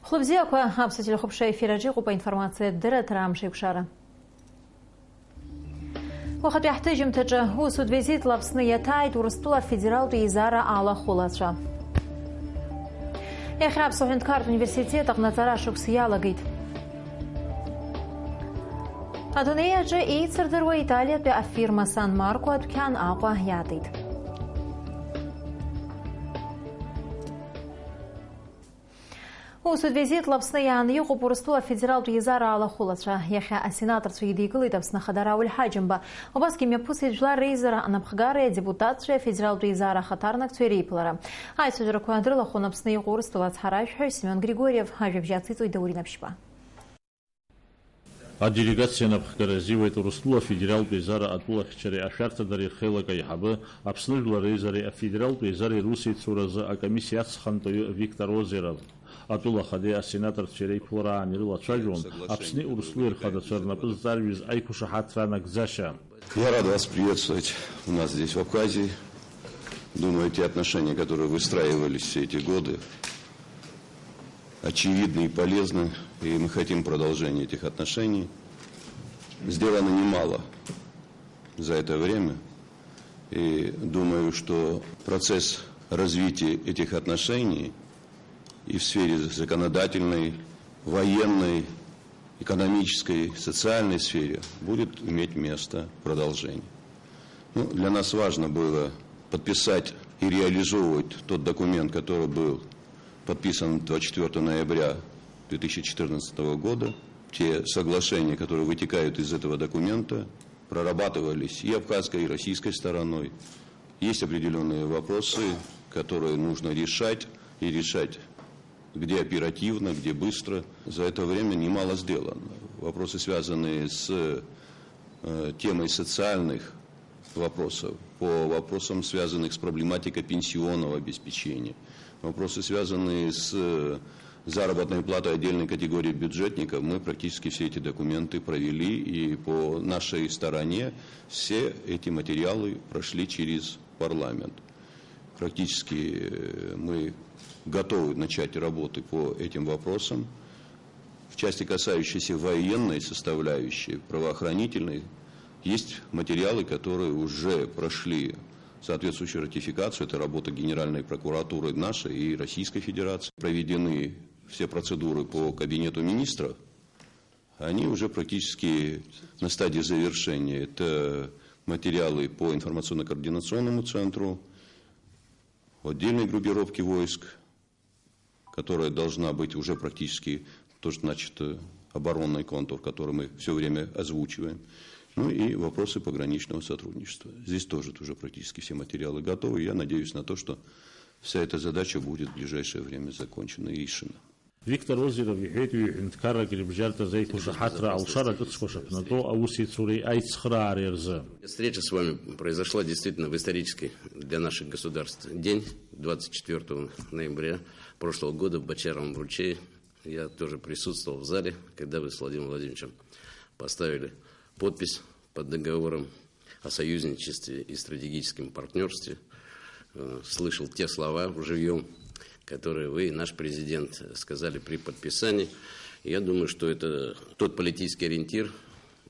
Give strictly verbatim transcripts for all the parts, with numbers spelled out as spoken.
Хәлыбзиақәа, аԥсуа телехәаԥшра ефир аҿы иҟоуп аинформациатә дырраҭара Амш еиқәшара. Уахатәи ҳҭыжьымҭаҿы, усутә визитла Аԥсны иаҭааит Урыстәыла Афедералтә Еизара алахәылацәа. Иахьа Аԥсуа ҳәынҭқарратә университет аҟны аҵара шықәса иалагеит. Адунеи аҿы еицырдыруа Италиатәи афирма Сан Марко адәқьан Аҟәа иаатит. Усутә визитла Аԥсны иааны иҟоуп Урыстәыла Афедералтә Еизара алахәылацәа. Иахьа асенаторцәа идикылеит Аԥсны Ахада Рауль Ҳаџьымба. Убасгьы имҩаԥысит Жәлар Реизара анапхгареи адепутатцәеи Афедералтә Еизара ахаҭарнакцәеи реиԥылара. Аицәажәарақәа дрылахәын Аԥсны иҟоу Урыстәыла ацҳаражәҳәаҩ Семион Григорьев. Ажәабжь ациҵоит Даур Инаԥшьба. Аделегациа анапхгара азиуеит Урыстәыла Афедералтә Еизара атәылахьчареи ашәарҭадареи рхеилак аиҳабы, Аԥсны Жәлар Реизареи Афедералтә Еизареи русеицуразы акомиссиа аҵхантәаҩы Виктор Озеров. Атәыла Ахадеи асенаторцәеи реиԥылара аан ирылацәажәон Аԥсни Урыстәылеи рхадацәа рнапы зҵарҩыз аиқәшаҳаҭра анагӡашьа. Я рад вас приветствовать у нас здесь, в Абхазии. Думаю, те отношения, которые выстраивались все эти годы, очевидны и полезны, и мы хотим продолжения этих отношений. Сделано немало за это время, и думаю, что процесс развития этих отношений и в сфере законодательной, военной, экономической, социальной сфере будет иметь место продолжение. Ну, для нас важно было подписать и реализовывать тот документ, который был подписан двадцать четвёртого ноября две тысячи четырнадцатого года. Те соглашения, которые вытекают из этого документа, прорабатывались и абхазской, и российской стороной. Есть определённые вопросы, которые нужно решать, и решать где оперативно, где быстро. За это время немало сделано. Вопросы, связанные с, э, темой социальных вопросов, по вопросам, связанных с проблематикой пенсионного обеспечения, вопросы, связанные с, э, заработной платой отдельной категории бюджетников, мы практически все эти документы провели, и по нашей стороне все эти материалы прошли через парламент. Практически, э, мы готовы начать работы по этим вопросам. В части, касающейся военной составляющей, правоохранительной, есть материалы, которые уже прошли соответствующую ратификацию. Это работа Генеральной прокуратуры нашей и Российской Федерации. Проведены все процедуры по кабинету министров. Они уже практически на стадии завершения. Это материалы по информационно-координационному центру, отдельной группировке войск, которая должна быть уже практически, то, что, значит, э, оборонный контур, который мы всё время озвучиваем. Ну и вопросы пограничного сотрудничества. Здесь тоже уже практически все материалы готовы. Я надеюсь на то, что вся эта задача будет в ближайшее время закончена и решена. Виктор Озеров иҳәеит, ҩ-ҳәынҭқаррак ирыбжьартә азы аиқәшаҳаҭра алшара ҿыцқәа шаԥнаҵо аусеицуреи аицхраареи рзы. Встреча с вами произошла действительно в исторический для наших государств день, двадцать четвёртого ноября прошлого года в Бочаровом ручье. Я тоже присутствовал в зале, когда вы с Владимиром Владимировичем поставили подпись под договором о союзничестве и стратегическом партнёрстве. Э, слышал те слова вживьём, которые вы и наш президент сказали при подписании. Я думаю, что это тот политический ориентир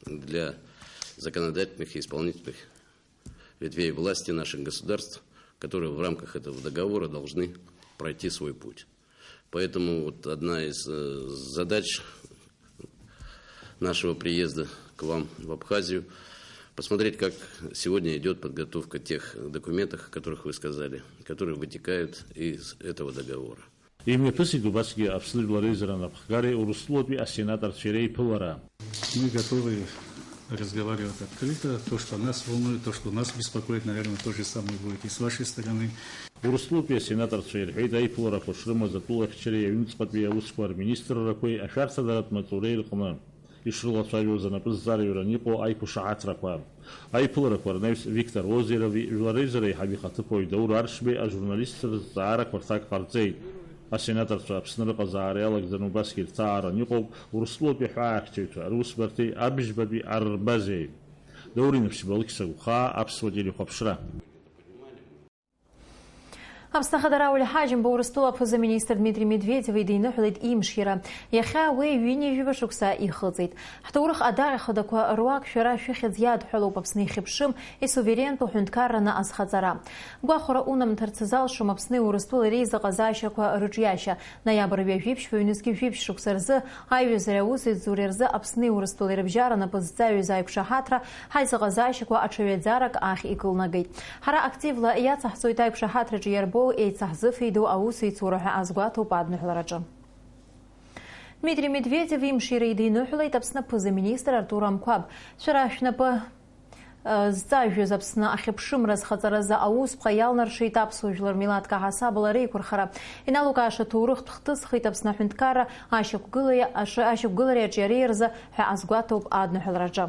для законодательных и исполнительных ветвей власти наших государств, которые в рамках этого договора должны пройти свой путь. Поэтому вот одна из, э, задач нашего приезда к вам в Абхазию, посмотреть, как сегодня идёт подготовка тех документов, о которых вы сказали, которые вытекают из этого договора. Имҩаԥысит убасгьы Аԥсны Жәлар Реизара анапхгареи Урыстәылатәи асенаторцәеи реиԥылара. Мы готовы разговаривать открыто. То, что нас волнует, то, что нас беспокоит, наверное, то же самое будет и с вашей стороны. Урыстәылатәи асенаторцәа ирҳәеит, аиԥыларақәа шрымаз атәылахьчареи аҩныҵҟатәи аусқәа рминистррақәеи ашәарҭадаратә маҵуреи рҟны ишрылацәажәоз анапы зҵарҩран иҟоу аиқәшаҳаҭрақәа. Аиԥыларақәа рнаҩс Виктор Озерови Жәлар Реизара аиҳабы ихаҭыԥуаҩ Даур Аршбеи ажурналистцәа рызҵаарақәа рҭак ҟарҵеит. Асенаторцәа Аԥсны рыҟазаара иалагӡаны убасгьы рҭааран иҟоуп Урыстәылатәи аҳәаахьчаҩцәа русбарҭеи абыжьбатәи арбазеи. Даур Инаԥшьба, Алықьса Гәхаа, Аԥсуа телехәаԥшра. Аԥсны Ахада Рауль Ҳаџьымба Урыстәыла аԥыза-министр Дмитри Медведев идиныҳәалеит имшира. Иахьа уи ҩынҩажәаба шықәса ихыҵит. Ҳҭоурых адаҟьа хадақәа руак шәара шәыхьӡ иадҳәалоуп Аԥсны ихьыԥшым, исуверентәу ҳәынҭқарраны азхаҵара. Гәахәара унамҭарц залшом Аԥсни Урыстәылеи реизыҟазаашьақәа рыҿиашьа. Ноиабр ҩажәи ԥшьба ҩнызқьи жәиԥшь шықәса рзы аиҩызареи аусеицуреи рзы Аԥсни Урыстәылеи рыбжьара напы зҵаҩыз аиқәшаҳаҭра ҳаизыҟазаашьақәа аҽаҩаӡарак ахь икылнагеит. Ҳара активла иацаҳҵоит аиқәшаҳаҭраҿы иарбоу еицаҳзыфеидоу аусеицура ҳәа азгәаҭоуп адныҳәалараҿы. Дмитри Медведев имшира идиныҳәалеит Аԥсны аԥыза-министр Артур Амқәаб. Шәара шәнапы зҵажәыз Аԥсны ахьыԥшымра азхаҵаразы аусԥҟа иалнаршеит аԥсуа жәлар милаҭк аҳасабала реиқәырхара. Иналукааша ҭоурыхтә хҭысхеит Аԥсны аҳәынҭқарра ашьақәгылаиа-, ашы-, ашьақәгылареи аҿиареи рзы ҳәа азгәаҭоуп адныҳәалараҿы.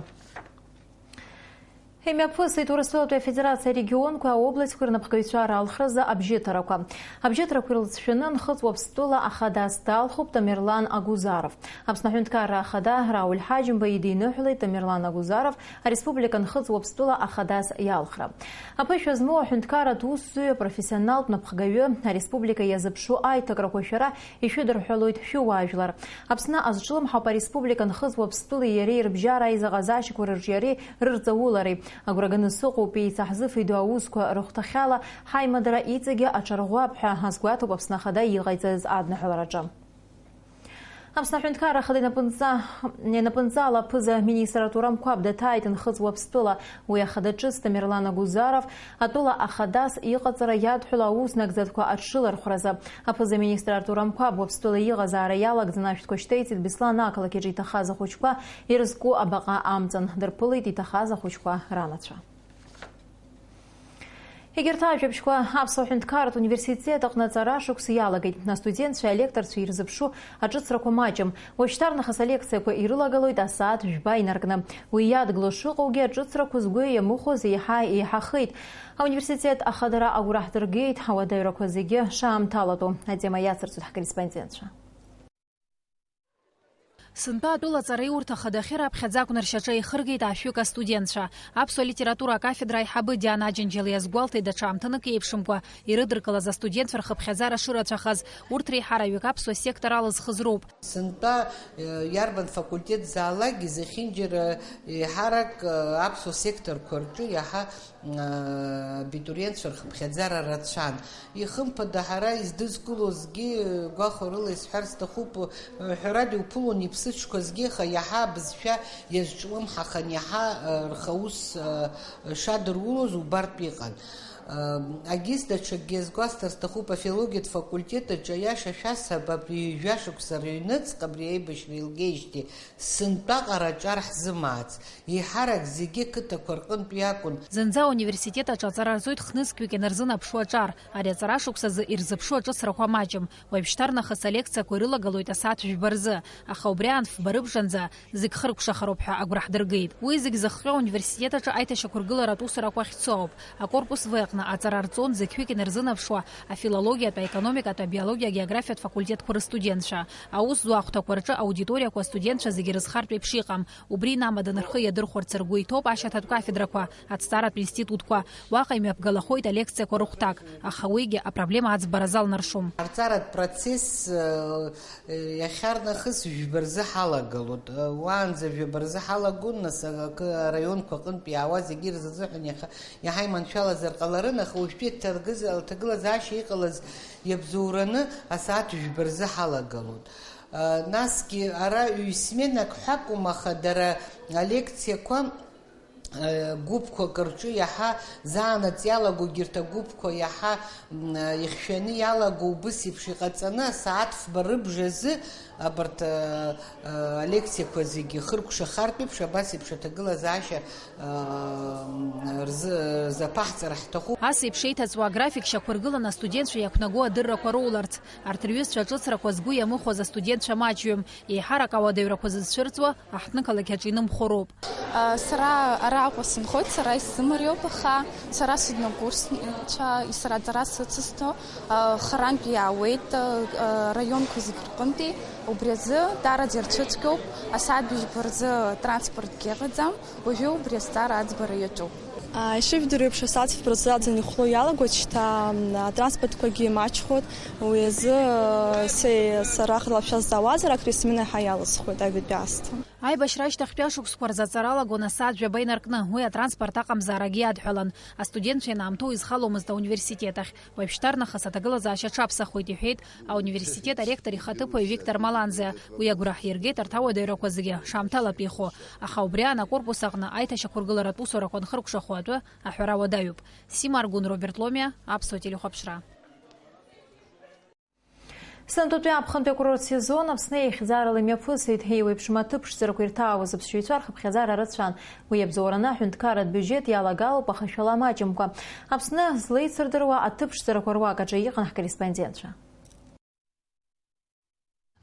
Имҩаԥысит Урыстәылатәи Афедерациа арегионқәа аобластьқәа рнапхгаҩцәа ралхразы абжьыҭарақәа. Абжьыҭрақәа ирылҵшәаны Нхыҵ Уаԥстәыла ахадас далхуп Тамерлан Агузаров. Аԥсны аҳәынҭқарра ахада Рауль Ҳаџьымба идиныҳәалеит Тамерлан Агузаров ареспублика Нхыҵ Уаԥстәыла ахадас иалхра. Аԥышәа змоу аҳәынҭқарратә усзуҩы, апрофессионалтә напхгаҩы, ареспублика иазыԥшу аиҭакрақәа шәара ишәыдырҳәалоит шәыуаажәлар. Аԥсны азҿлымҳауп ареспублика Нхыҵ Уаԥстәылеи иареи рыбжьара аизыҟазаашьақәа рырҿиареи рырҵаулареи. Агәра ганы сыҟоуп, еицаҳзыфеидоу аусқәа рыхәҭахьала ҳаимадара иҵегьы аҽарӷәӷәап ҳәа азгәаҭоуп Аԥсны Ахада иҟаиҵаз адныҳәалараҿы. Аԥсны аҳәынҭқарра ахада инапынҵа-, инапынҵала аԥыза-министр Артур Амқәаб даҭааит Нхыҵ Уаԥстәыла. Уи ахада ҿыц Тамерлан Агузаров атәыла ахадас иҟаҵара иадҳәало аус нагӡатәқәа аҽрылархәразы. Аԥыза-министр Артур Амқәаб Уаԥстәыла иҟазаара иалагӡаны ашәҭқәа шьҭеиҵеит Беслан ақалақь аҿы иҭахаз ахәыҷқәа ирызку абаҟа амҵан. Дырԥылеит иҭахаз ахәыҷқәа ранацәа. Егьырҭ ажәабжьқәа Аԥсуа ҳәынҭқарратә университет аҟны аҵара шықәса иалагеит. Астудентцәеи алекторцәеи ирзыԥшу аҿыцрақәа маҷым. Уажәшьҭарнахыс алекциақәа ирылагалоит асааҭ жәба инаркны. Уи иадгыло шыҟоугьы, аҿыцрақәа згәы иамыхәоз еиҳа еиҳахеит. Ауниверситет ахадара агәра ҳдыргеит, ауадаҩрақәа зегьы шаамҭалатәу. Атема иацырҵоит ҳкорреспондентцәа. Сынтәа атәыла аҵараиурҭа ахада ахьы раԥхьаӡа акәны ршьаҿа еихыргеит аашәҩык астудентцәа. Аԥсуа литература акафедра аиҳабы Диана Аџьынџьал иазгәалҭеит, даҽа аамҭанык еиԥшымкәа ирыдыркылаз астудентцәа рхыԥхьаӡара шырацәахаз, урҭ реиҳараҩык аԥсуа сектор алызхыз роуп. Сынтәа, э, иарбан факультет заалакгьы зехьынџьара, э, еиҳарак, э, аԥсуа секторқәа рҿы иаҳа, э, абитуриентцәа рхыԥхьаӡара рацәан. Ихымԥада, ҳара издызкылозгьы, э, гәахәарыла исҳәар сҭахуп, э, ҳәарада, иуԥылон иԥсыҽқәазгьы, аха иаҳа абызшәа иазҿлымҳахан, иаҳа, э, рхаус, э, шадырулоз убартә иҟан. Егьыс даҽакгьы иазгәасҭар сҭахуп, афилологиатә факультет аҿы, аиаша шәасҳәап, абри ҩажәа шықәса рыҩныҵҟа абри аибашьра еилгеижьҭеи сынтәаҟара аҿар ҳзымаац, еиҳарак зегьы қыҭақәа рҟынтәи акәын. Зынӡа ауниверситет аҿы аҵара рҵоит хнызқьҩык инарзынаԥшуа аҿар, ари аҵара шықәсазы ирзыԥшу аҿыцрақәа маҷым, уажәшьҭарнахыс алекциақәа ирылагалоит асааҭ жәба рзы, аха убри аан фба рыбжанӡа зегь хыркәшахароуп ҳәа агәра ҳдыргеит. Уи зегь зыхҟьо ауниверситет аҿы аиҭашьақәыргыларатә усурақәа ахьцо ауп. Акорпус В аҟны аҵара рҵон зықьҩык инарзынаԥшуа афилологиатә, аекономикатә, абиологиа, агеографиатә факультетқәа рыстудентцәа. Аус зуа ахәҭақәа рҿы аудиториақәа астудентцәа зегьы рызхартә еиԥш иҟам. Убри инамаданы рхы иадырхәарц ргәы иҭоуп ашьаҭатә кафедрақәа, аҭҵааратә институтқәа. Уаҟа имҩаԥгалахоит алекциақәа рыхәҭак, аха уигьы апроблема аӡбара залнаршом. Арҵаратә процесс, э, Иахьарнахыс жәба рзы ҳалагалоит. Уаанӡа жәаба рзы ҳалагон, нас, акы, араионқәа аҟынтә иаауа зегьы ирзазыҳәан иаха-, иаҳа иманшәалазар ҟаларын, аха уажәтәи аҭагыз-, аҭагылазаашьа иҟалаз иабзоураны асааҭ жәба рзы ҳалагалоит. Насгьы ара ҩ-сменак ҳәа акәым, аха дара алекциақәа гәыԥқәак рҿы иаҳа заанаҵ иалаго, егьырҭ агәыԥқәа иаҳа, м, ихьшәаны иалаго, убыс еиԥш иҟаҵаны, асааҭ фба рыбжазы абарҭ, а, а, алекциақәа зегьы хыркәшахартә еиԥш, абас еиԥш аҭагылазаашьа, а, м, рзы, рзаԥаҳҵар ҳҭахуп. Ас еиԥш еиҭаҵуа аграфик шьақәыргыланы астудентцәа иақәнаго адыррақәа роуларц. Арҭ рҩызцәа аҿыцрақәа згәы иамыхәаз астудентцәа маҷҩым, еиҳарак ауадаҩрақәа зызцәырҵуа аҳҭнықалақь аҿы инымхо роуп. Сара араҟа сынхоит, сара исзымариоуп, аха сара сыднакурсцәа, сара аҵара сыцызҭо, харантә иаауеит, раионқәа зегь рҟынтәи, убри азы даараӡа ирцәыцәгьоуп, асааҭ быжьба рзы транспортгьы ыҟаӡам, уажәы убри азҵаара аӡбара иаҿуп. Ишыжәдыруа еиԥш, асааҭ фба рзы аӡын ихәло иалагоит, шьҭа атранспортқәагьы маҷхоит, уи азы сеи сара хлашәа зҵаауазар, акресмина ҳәа иалысхуеит аҩбатәи аасҭа. Аибашьра ашьҭахьтәи ашықәсқәа рзы аҵара алагон асааҭ жәаба инаркны, уи атранспорт аҟамзаарагьы иадҳәалан. Астудентцәа ианаамҭоу изхаломызт ауниверситет ахь. Уажәшьҭарнахыс аҭагылазаашьа аҽаԥсахуеит, иҳәеит ауниверситет аректор ихаҭыԥуаҩ Виктор Маланзиа. Уи агәра ҳиргеит арҭ ауадаҩрақәа зегьы шамҭала иҟоу. Аха убри аан акорпус аҟны аиҭашьақәыргыларатә усурақәа анхыркәшахо атәы аҳәара уадаҩуп. Сима Аргәын, Роберт Ломиа, Аԥсуа телехәаԥшра. Сынтәатәи аԥхынтәи акурорт сезон Аԥсны еихьӡарала имҩаԥысит. Еиуеиԥшым аҭыԥ ԥшӡарақәа ирҭаауаз аԥсшьаҩцәа рхыԥхьаӡара рацәан. Уи абзоураны аҳәынҭқарратә биуџьет иалагалоуп ахашәала маҷымкәа. Аԥсны злеицырдыруа аҭыԥ ԥшӡарақәа руак аҿы иҟан ҳкорреспондентцәа.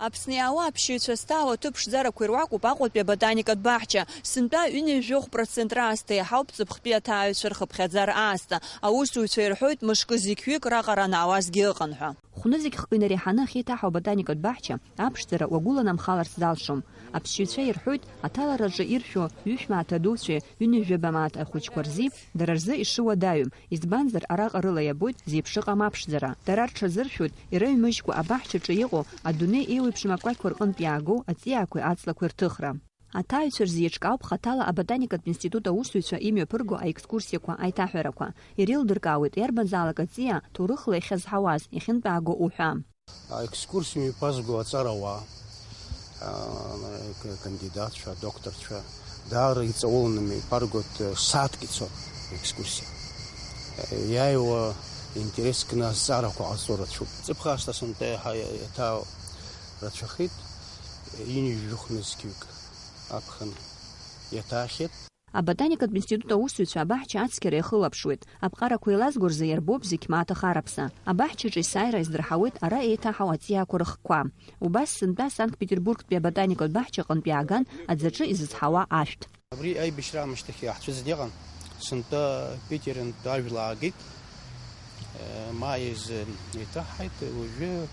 Аԥсны иаауа аԥсшьаҩцәа зҭаау аҭыԥ ԥшӡарақәа ируакуп Аҟәатәи аботаникатә баҳча. Сынтәа ҩынҩажәи жәохә процент раасҭа иаҳауп ҵыԥхтәи аҭааҩцәа рхыԥхьаӡара аасҭа. Аусзуҩцәа ирҳәоит, мышкы зқьҩык раҟара анаауазгьы ыҟан ҳәа. Хәнызқь хкы инареиҳаны ахьеиҭаҳау аботаникатә баҳча аԥшӡара уагәыланамхаларц залшом. Аԥсшьаҩцәа ирҳәоит, аҭалараҿы иршәо ҩышә мааҭ адуцәеи ҩынҩажәаба мааҭ ахәыҷқәа рзи дара рзы ишыуадаҩым, избанзар, араҟа рыла иабоит зеиԥш ыҟам аԥшӡара. Дара рҽазыршәоит, ирыҩмыжькәа абаҳчаҿы иҟоу адунеи еиуеиԥшым акәакьқәа рҟынтә иаагоу аҵиаақәеи аҵлақәеи рҭыхра. Аҭааҩцәа рзы еиҿкаауп хаҭала аботаникатә институт аусзуҩцәа имҩаԥырго аекскурсиақәа, аиҭаҳәарақәа. Ирылдыркаауеит иарбанзаалак аҵиаа ҭоурыхла иахьазҳауаз, иахьынтәааго уҳәа. Аекскурсиа мҩаԥазго аҵарауаа, аа, к-, кандидатцәа, адокторцәа, даара иҵауланы мҩаԥаргоит, сааҭк ицо аекскурсиа. Иааиуа интерес кны азҵаарақәа ҟазҵо рацәоуп. Ҵыԥх аасҭа сынтәа иаҳа иаҭаау рацәахеит, ҩынҩажәи жәохә нызқьҩык аԥхын иаҭаахьеит. Аботаникатә институт аусзуҩцәа абаҳча ацқьара иахылаԥшуеит. Аԥҟарақәа еилазго рзы иарбоуп зықь мааҭ ахараԥса. Абаҳчаҿы есааира издырҳауеит ара еиҭаҳау аҵиаақәа рыхкқәа. Убас сынтәа Санкт-Петербургтәи аботаникатә баҳча аҟынтә иааган аӡаҿы изызҳауа ашәҭ. Абри аибашьра аамышьҭахь иаҳцәыӡны иҟан. Сынтәа Питерынтә ажәла аагеит. Маи изы еиҭаҳҳаит, уажәы,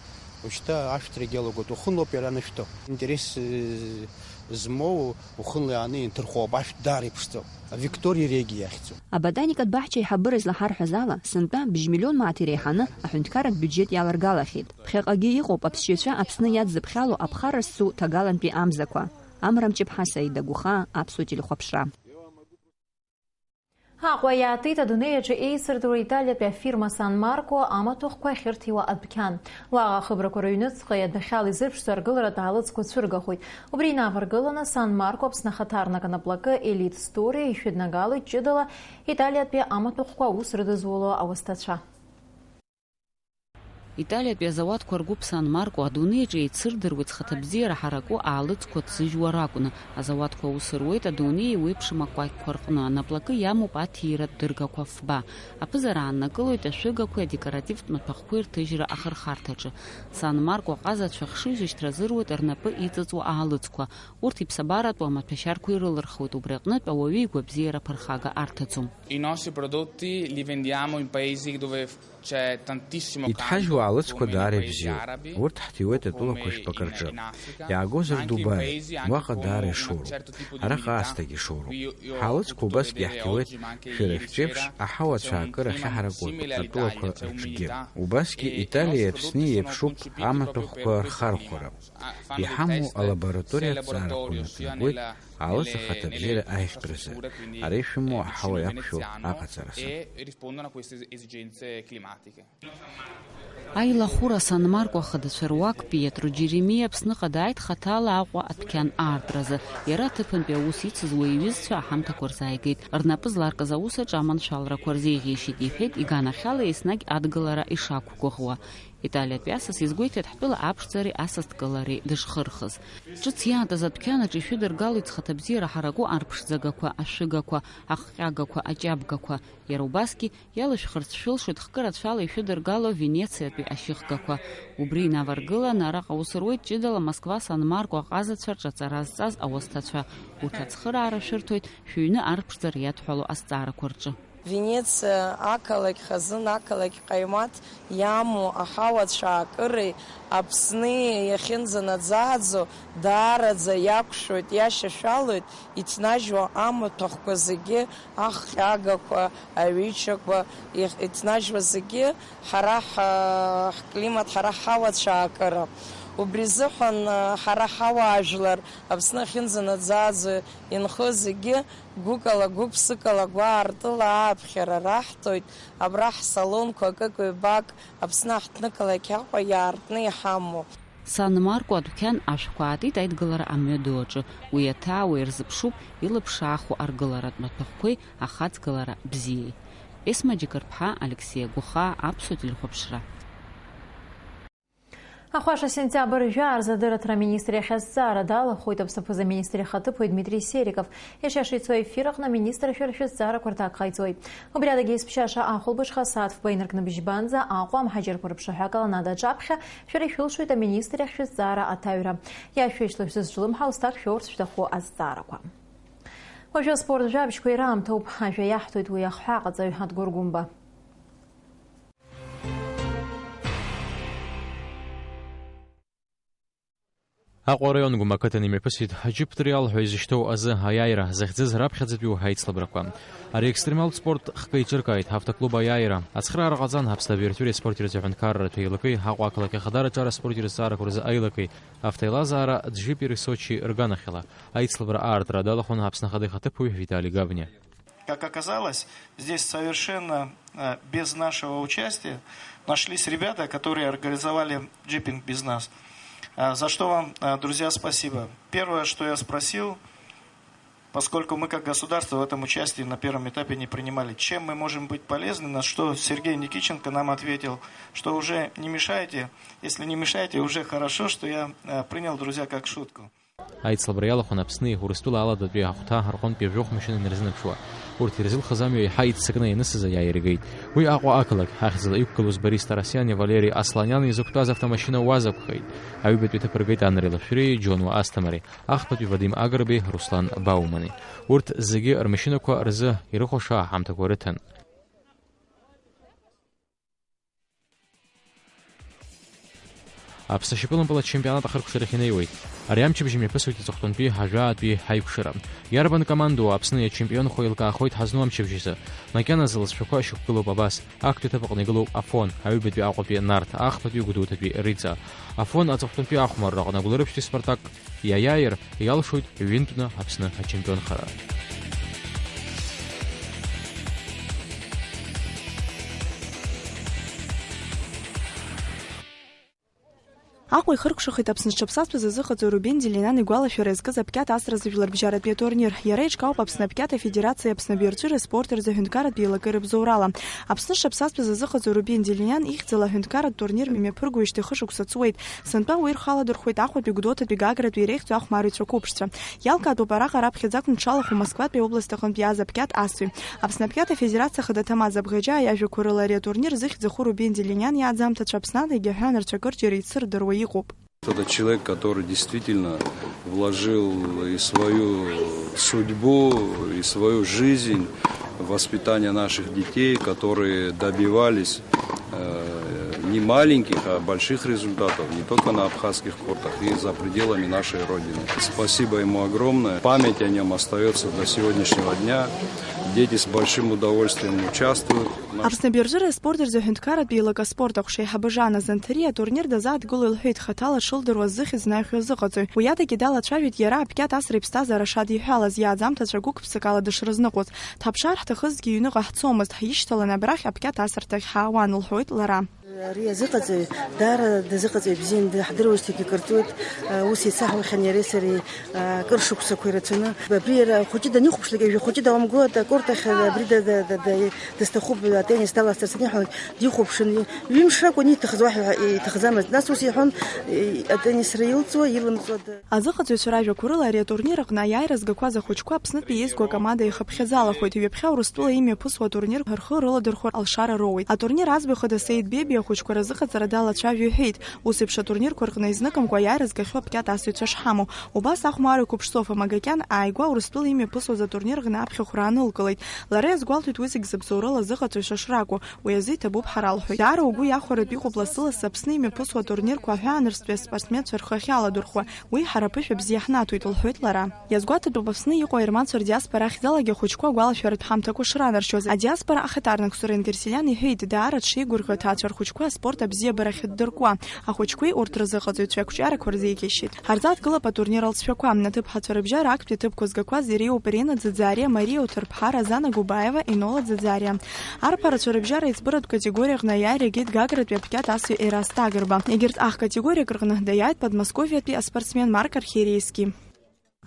уажәшьҭа ашәҭрагьы иалагоит, уахынлоуп иара анышәҭо. Интерес, э, змоу, уахынла иааны инҭырхуа ауп, ашәҭ даара иԥшӡоуп. Авиктория Реги иахьӡу. Аботаникатә баҳча аиҳабыра излаҳарҳәаз ала, сынтәа бжь миллион мааҭ иреиҳаны аҳәынҭқарратә биуџьет иалагалахьеит. Ԥхьаҟагьы иҟоуп аԥсшьаҩцәа Аԥсны иадзыԥхьало аԥхара зцу ҭагалантәи амзақәа. Амра Мҷыԥҳа, Саида Гәыхаа, Аԥсуа телехәаԥшра. Аҟәа иаатит адунеи аҿы еицырдыруа Италиатәи афирма Сан Марко амаҭәахәқәа ахьырҭиуа адәқьан. Уаҟа ахыбрақәа рыҩныҵҟа иадәахьала изырԥшӡо аргыларатә аалыҵқәа цәыргахоит. Убри инаваргыланы Сан Марко Аԥсны ахаҭарнак анаплакы Elite Story ишәыднагалоит ҷыдала Италиатәи амаҭәахәқәа аус рыдызуло ауасҭацәа. Италиатәи азауадқәа ргәыԥ Сан Марко адунеи аҿы еицырдыруеит зхаҭабзиара ҳараку аалыҵқәа ҭзыжьуа ракәны. Азауадқәа аус руеит адунеи еиуеиԥшым акәакьқәа рҟны, анаплакы иамоуп аҭииратә дыргақәа фба. Аԥызара ааннакылоит ашәыгақәеи адекоративтә маҭәахәқәеи рҭыжьра ахырхарҭаҿы. Сан Марко аҟазацәа хшыҩзышьҭра азыруеит рнапы иҵыҵуа аалыҵқәа. Урҭ иԥсабаратәу амаҭәашьарқәа ирылырхуеит, убри аҟнытә ауаҩы игәабзиара ԥырхага арҭаӡом. I nostri prodotti li vendiamo in paesi dove Иҭҳажьуа аалыҵқәа даара ибзиоуп. Урҭ ҳҭиуеит атәылақәа жәпак рҿы. Иаагозар Дубаи, уаҟа даара ишоуроуп. Араҟа аасҭагьы ишоуроуп. Ҳаалыҵқәа убасгьы иаҳҭиуеит шәара шәҿеиԥш аҳауа ацәаакыра ахьаҳаракуа атәылақәа рҿгьы. Убасгьы Италиеи Аԥсни еиԥшуп амаҭәахәқәа рхархәара. Иҳамоу алабораториа аҭҵаарақәа наҭнагоит аалыҵ ахаҭабзиара аиӷьтәразы. Ара ишәымоу аҳауа иақәшәо аҟаҵаразы. Аилахәыра Сан Марко ахадацәа руак Пиетро Џьеремиа Аԥсныҟа дааит хаҭала Аҟәа адәқьан аартразы. Иара аҭыԥантәи аус ицыз уи иҩызцәа аҳамҭақәа рзааигеит. Рнапы зларкыз аус аҿы аманшәаларақәа рзеиӷьеишьеит, иҳәеит, иганахьала еснагь адгылара ишақәгәыӷуа. Италиатәи асас изгәеиҭеит ҳтәыла аԥшӡареи асасдкылареи дышхырхыз. Ҿыц иаатыз адәқьанаҿ ишәыдыргалоит зхаҭабзиара ҳараку арԥшӡагақәа, ашәыгақәа, ахҟьагақәа, аҷабгақәа. Иара убасгьы, иалышәхырц шәылшоит хкы рацәала ишәыдыргало Венециатәи ашьыхгақәа. Убри инаваргыланы араҟа аус руеит ҷыдала Москва Сан Марко аҟазацәа рҿаҵара зҵаз ауасҭацәа. Урҭ ацхыраара шәырҭоит шәыҩны арԥшӡара иадҳәало азҵаарақәа рҿы. Венециа ақалақь хазын, ақалақь ҟаимаҭ иамоу аҳауа цәаакыреи Аԥсни иахьынӡанаӡааӡо даараӡа иақәшәоит, иашьашәалоит, иҭнажьуа амаҭәахәқәа зегьы, ахҟьагақәа, аҩычақәа, иҭ-, иҭнажьуа зегьы ҳара ҳ-, ҳклимат, ҳара ҳауа цәаакыра. Убри азыҳәан, ҳара ҳауаажәлар Аԥсны ахьынӡанаӡааӡо инхо зегьы гәыкала, гәык-ԥсыкала, гәаартыла ааԥхьара раҳҭоит, абра ҳсалонқәа акык-ҩбак Аԥсны аҳҭнықалақь Аҟәа иаартны иҳамоу. Сан Марко адәқьан ашәқәа аатит аидгылара амҩаду аҿы. Уи аҭаауа ирзыԥшуп илаԥш аахәо аргыларатә маҭәахәқәеи ахаҵгылара бзиеи. Есма Џьыкырԥҳа, Алексеи Агәахаа, Аԥсуа телехәаԥшра. Ахәаша, сентиабр жәаа рзы адырраҭара аминистр иахь азҵаара далахәуеит Аԥсны аԥыза-министр ихаҭыԥуаҩ Дмитри Сериков. Иашьа шицо аефир аҟны аминистрцәа рышәы зҵаарақәа рҭак ҟаиҵоит. Убри адагьы есԥшьаша ахәылбыҽха асааҭ фба инаркны бжьбанӡа Аҟәа амҳаџьырқәа рыԥшаҳәа акаланада аҿаԥхьа шәара ишәылшоит аминистр иахь шәызҵаара аҭаҩра. Иашәышьҭлашә зызҿлымҳау зҭак шәоурц шәҭаху азҵаарақәа. Уажәы аспорт жәабжьқәа ираамҭоуп. Ажәа иаҳҭоит уи ахҳәааҟаҵаҩ Адгәыр Гәымба. Аҟәа араион Гәым ақыҭан имҩаԥысит аџьыптриал ҳәа изышьҭоу азы аиааира захьӡыз раԥхьаӡатәиу аицлабрақәа. Ари аекстремалтә спорт хкы еиҿыркааит ҳавтоклуб аиааира. Ацхыраара ҟаҵан Аԥсны абиареи ртури аспорти рзы аҳәынҭқарратә еилакеи, Аҟәа ақалақь Ахадара аҿар аспорти рзҵаарақәа рзы аилакеи, автоеилазаара Џьыпи Сочи рганахьала. Аицлабра аартра далахәын Аԥсны Ахада ихаҭыԥуаҩ Витали Гавниа. Как оказалось, здесь совершенно, э, без нашего участия нашлись ребята, которые организовали джипинг без нас. Э, за что вам, э, друзья, спасибо. Первое, что я спросил, поскольку мы как государство в этом участии на первом этапе не принимали, чем мы можем быть полезны, на что Сергей Никитченко нам ответил, что уже не мешайте, если не мешаете, уже хорошо, что я, э, принял, друзья, как шутку. Аицлабра иалахәын Аԥсни Урыстәыла аладатәи ахәҭа рҟынтәи жәохә машьына инарзынаԥшуа. Урҭ ирзылхыз амҩа еиҳа иццакны ианысыз аиааира игеит. Уи Аҟәа ақалақь ахьӡала иқәгылоз Борис Тарасиани Валери Асланиани изықәтәаз автомашьына УАЗ акәхеит. Аҩбатәи аҭыԥ ргеит Анри Лашәриеи Џьонуа Асҭамари, ахԥатәи Вадим Агрбеи Руслан Баумани. Урҭ зегьы рмашьынақәа рзы ирыхәаша аҳамҭақәа рыҭан. Аԥсны ашьапылампыл ачемпионат ахыркәшарахь инеиуеит. Ари амчыбжь имҩаԥысуеит аҵыхәтәантәи ажәаатәи аиқәшара. Иарбан командоу Аԥсны иачемпионхо еилкаахоит ҳазну амчыбжь азы. Макьаназы лызшәақәа шьақәгылоуп абас: актәи аҭыԥ аҟны игылоуп Афон, аҩбатәи Аҟәатәи Нарҭ, ахԥатәи Гәдоуҭатәи Риҵа. Афон аҵыхәтәантәи ахәмарра аҟны Гәылрыԥшьтәи Спартак иаиааир, иалшоит ҩынтәны Аԥсны ачемпионхара. Аҟәа ихыркәшахеит Аԥсны зҽаԥсазтәыз азыҟаҵаҩ Рубен Делиниан игәалашәара иазкыз аԥкьаҭ асразы жәларбжьаратәи атурнир. Иара иҿкаауп Аԥсны аԥкьаҭа афедерациеи Аԥсны абиареи ртури аспорти рзы аҳәынҭқарратә еилакеи рыбзоурала. Аԥсны зҽаԥсазтәыз азыҟаҵаҩ Рубен Делиниан ихьӡала аҳәынҭқарратә турнир имҩаԥыргоижьҭеи хышықәса ҵуеит. Сынтәа уи рхы аладырхәуеит Аҟәатәи, Гәдоуҭатәи, Гагратәи иреиӷьӡоу ахәмарыҩцәа қәыԥшцәа. Иалкаатәуп араҟа раԥхьаӡак нҽалахәу Москватәи аобластаҟынтә иааз аԥкьаҭ асҩы. Аԥсны аԥкьаҭа афедерациа ахада Ҭамаз Абӷаџьаа иажәақәа рыла ари атурнир зыхьӡ аху Рубен Делиниан иааӡамҭацәа Аԥсны адагьы аҳәаанырцә акырџьара еицырдыруа иҟоуп. Это человек, который действительно вложил и свою судьбу, и свою жизнь в воспитание наших детей, которые добивались, э, не маленьких, а больших результатов не только на абхазских кортах и за пределами нашей Родины. Спасибо ему огромное. Память о нем остается до сегодняшнего дня. Дети с большим удовольствием участвуют. Аԥсны абиареи ртури аспорти рзы аҳәынҭқарратә еилак аспорт ахәшеиҳабы Жана Занҭариа атурнир дазааҭгыло илҳәеит хаҭала дшылдыруаз зыхьӡ знаҩхьоу азыҟаҵаҩ. Уи адагьы далацәажәеит иара аԥкьаҭ асра иԥсҭазаара шадиҳәалаз, иааӡамҭацәа гәык-ԥсыкала дышрызныҟәоз. Дҳаԥшаар ҳҭахызҭгьы иҩныҟа ҳцомызт, ҳишьҭаланы абрахь аԥкьаҭ асырҭахь ҳаауан, лҳәоит лара. Ари азыҟаҵаҩ даара дазыҟаҵаҩ бзиан, даҳдыруеижьҭеигьы кыр ҵуеит. Ус еицаҳаухьан иареи сареи, акыр шықәсақәа ирацәаны. Абри иара хәыҷы данихәаԥшлак, ҩажәа хәыҷы дауамго, акорт ахь абри да-, да-, да-, да-, дызҭахуп, атеннис даласҵарц аниҳәалак, дихәаԥшын. Ҩымш ракәын ииҭахыз, уаҳа иҭахӡамызт. Нас ус иҳәон, атеннисра илҵуа, илымҵуа. Азыҟаҵаҩцәа ражәақәа рыла, ари атурнир аҟны аиааира згақәаз ахәыҷқәа Аԥснытәи еизго акоманда ихыԥхьаӡалахоит. Ҩаԥхьа Урыстәыла имҩаԥысуа атурнир рхы рыладырхәыр алшара роуеит. Атурнир аӡбаҩ хада Саид Беби Ахәыҷқәа разыҟаҵара далацәажәо иҳәеит, ус еиԥш атурнирқәа рҟны изныкымкәа аиааира згахьоу аԥкьаҭ асыҩцәа шҳамоу. Убас ахәмарҩы Қәыԥшцофа Магакьан ааигәа Урыстәыла имҩаԥысуаз атурнир рҟны аԥхьахәра аанылкылеит. Лара иазгәалҭоит уи зегь зыбзоурала азыҟаҵаҩцәа шракәу, уи азы иҭабуп ҳара лҳәоит. Даара угәы иахәаратәы иҟоуп лассы-лассы Аԥсны имҩаԥысуа атурнирқәа аҳәаанырцәтәи аспортсменцәа рхы ахьаладырхәуа, уи ҳара ԥышәа бзиа ҳнаҭоит, лҳәоит лара. Иазгәаҭатәуп Аԥсны иҟоу аерманцәа рдиаспора ахьӡалагьы ахәыҷқәа агәалашәаратә ҳамҭақәа шранаршьоз. Адиаспора ахаҭарнак Сурен Герсиан иҳәеит, даара дшеигәырӷьо аҭаацәа рхәыҷқәа аспорт абзиабара ахьыддыркуа. Ахәыҷқәеи урҭ рзыҟаҵаҩцәеи ақәҿиарақәа рзеиӷьашьеит. Ҳарзааҭгылап атурнир алҵшәақәа, аҭыԥҳацәа рыбжьара актәи аҭыԥқәа згақәаз иреиуоуп Ирина Ӡаӡариа, Мариа Уҭырԥҳа, Разана Губаева, Инола Ӡаӡариа. Арԥарацәа рыбжьара аиҵбыратә категориаҟны аиааира игеит Гагратәи аԥкьаҭ асҩы Ерасҭ Агрба. Егьырҭ ахк категориак рҟны даиааит Подмосковиатәи аспортсмен Марк Архиериски.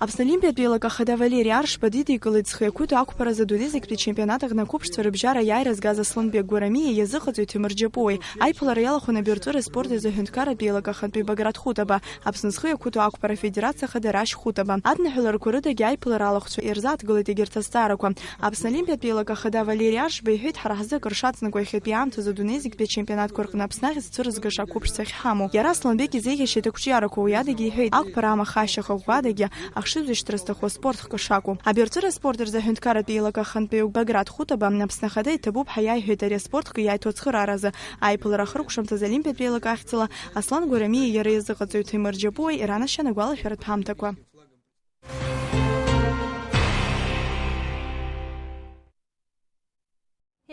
Аԥсны Олимпиатә еилак ахада Валери Аршба дидикылеит зхы иақәиҭу ақәԥаразы адунеизегьтәи чемпионат аҟны ақәыԥшцәа рыбжьара аиааира згаз Асланбек Гәарамиеи иазыҟаҵаҩ Ҭемыр Џьапуеи. Аиԥылара иалахәын абаҩрҵәыра аспорт азы аҳәынҭқарратә еилак ахантәаҩ Баграт Хутаба, Аԥсны зхы иақәиҭу ақәԥара афедерациа ахада Рашь Хутаба. Адныҳәаларақәа рыдагьы аиԥылара алахәцәа ирзааҭгылеит егьырҭ азҵаарақәа. Аԥсны Олимпиатә еилак ахада Валери Аршба иҳәеит, ҳара ҳзы акыр шаҵанакуа иахьатәи аамҭазы адунеи зегьтәи ачемпионатқәа рҟны Аԥсны ахьӡ цәырызгаша ақәыԥшцәа ахьҳамоу. Иара Асланбек изеиӷьашьеит ақәҿиарақәа, уи адагьы иҳәеит, ақәԥара амахашьа хыӷәӷәадагьы ахшыҩзышьҭра зҭаху аспорт хкы шакәу. Абаҩрҵәыра аспорт рзы аҳәынҭқарратә еилак ахантәаҩы Баграт Хутаба, Аԥсны Ахада иҭабуп ҳәа иаиҳәеит ари аспорт хкы иаиҭо ацхырааразы. Аиԥылара ахыркәшамҭаз Олимпиатә еилак ахьӡала Аслан Гәарамиеи иара иазыҟаҵаҩ Ҭемыр Џьапуеи иранашьан агәалашәаратә ҳамҭақәа.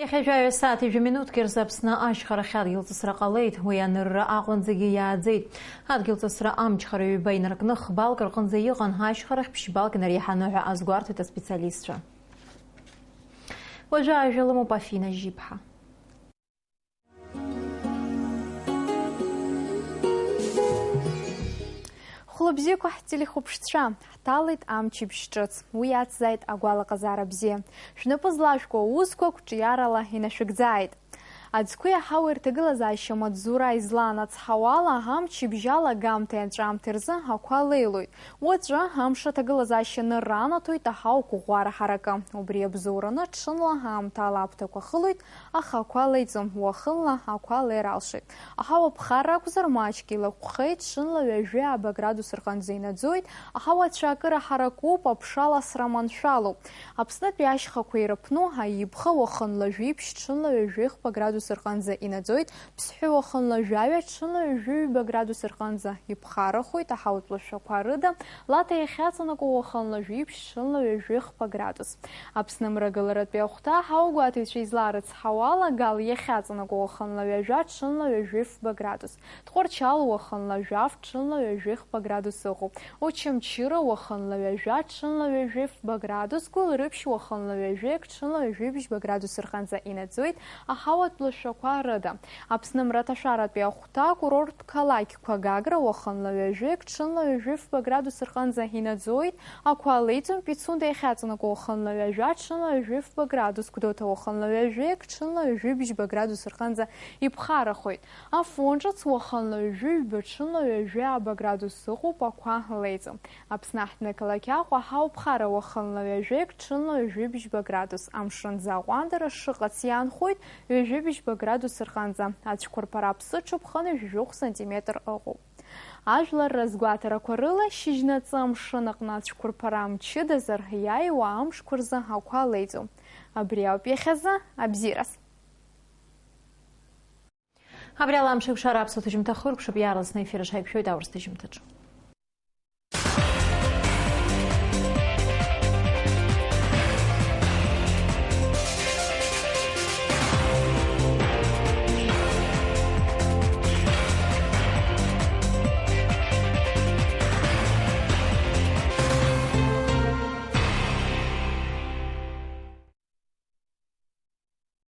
Иахьа жәаҩа сааҭи жәа минуҭки рзы Аԥсны ашьхарахь адгьылҵысра ҟалеит. Уи анырра аҟынӡагьы иааӡеит. Адгьылҵысра амчхара ҩба инаркны хбалк рҟынӡа иҟан, ашьхарахь ԥшьбалк инареиҳаны ҳәа азгәарҭоит аспециалистцәа. Уажәы ажәа лымоуп Афина Жьиԥҳа. Хәлыбзиақәа ҳтелехәаԥшцәа, ҳҭалеит амчыбжь ҿыц. Уи иацзааит агәалаҟазаара бзиа. Шәнапы злашәкуа аусқәа қәҿиарала инашәыгӡааит. Аӡқәеи аҳауеи рҭагылазаашьа маҵзура излан ацҳауала, амчыбжь алагамҭеи анҵәамҭеи рзы ақәа леилоит. Уаҵәы амш аҭагылазаашьа нырра анаҭоит аҳауа қәыӷәӷәара ҳаракы. Убри иабзоураны ҽынла аамҭала аԥҭақәа хылоит, аха ақәа леиӡом, уахынла ақәа леира алшоит. Аҳауа ԥхарра акәзар, маҷк илаҟәхеит, ҽынла ҩажәи ааба градус рҟынӡа инаӡоит, аҳауа ацәаакыра ҳаракуп, аԥша ласра маншәалоуп. Аԥснытәи ашьхақәа ирыԥну аибха уахынла жәиԥшь, ҽынла ҩажәи хԥа градус рҟынӡа инаӡоит, Ԥсҳәы уахынла жәаҩа, ҽынла ҩажәи ҩба градус рҟынӡа иԥхарахоит, аҳауатә лашәақәа рыда Лаҭа иахьаҵанакуа уахынла жәиԥшь, ҽынла ҩажәи хԥа градус. Аԥсны мрагыларатәи ахәҭа аҳауагәаҭаҩцәа излаарыцҳауа ала, Гал иахьаҵанакуа уахынла ҩажәа, ҽынла ҩажәи фба градус. Тҟәарчал уахынла жәаф, ҽынла ҩажәи хԥа градус ыҟоуп. Очамчыра уахынла ҩажәа, ҽынла ҩажәи фба градус, Гәылрыԥшь уахынла ҩажәеик, ҽынла ҩажәи бжьба градус рҟынӡа инаӡоит, аҳауатә лашәақәа рыда. Аԥсны мраҭашәаратәи ахәҭа акурорттә қалақьқәа Гагра уахынла ҩажәеик, ҽынла ҩажәи фба градус рҟынӡа инаӡоит, ақәа леиӡом, Пицунда иахьаҵанакуа уахынла ҩажәа, ҽынла ҩажәи фба градус, Гәдоуҭа уахынла ҩажәеик, ҽынла ҩажәи бжьба градус рҟынӡа иԥхарахоит. Афон ҿыц уахынла ҩажәи ҩба, ҽынла ҩажәи ааба градус ыҟоуп, ақәа леиӡом. Аԥсны аҳҭнықалақь Аҟәа аҳауа ԥхара уахынла ҩажәеик, ҽынла ҩажәи бжьба градус, амшын аӡы аҟәандара шыҟац иаанхоит, ҩажәи бжьба градус рҟынӡа, ацәқәырԥара аԥсыҽуп, хынҩажәи жәохә сантиметр ыҟоуп. Ажәлар разгәаҭарақәа рыла, шьыжьнаҵы амшын аҟны ацәқәырԥара мчыдазар, иааиуа амшқәа рзы ақәа леиӡом. Абри ауп иахьазы абзиараз. Абри ала амш еиқәшара аԥсуа ҭыжьымҭа хыркәшап, иаарласны аефир аҿы ҳаиқәшәоит аурыс ҭыжьымҭаҿы.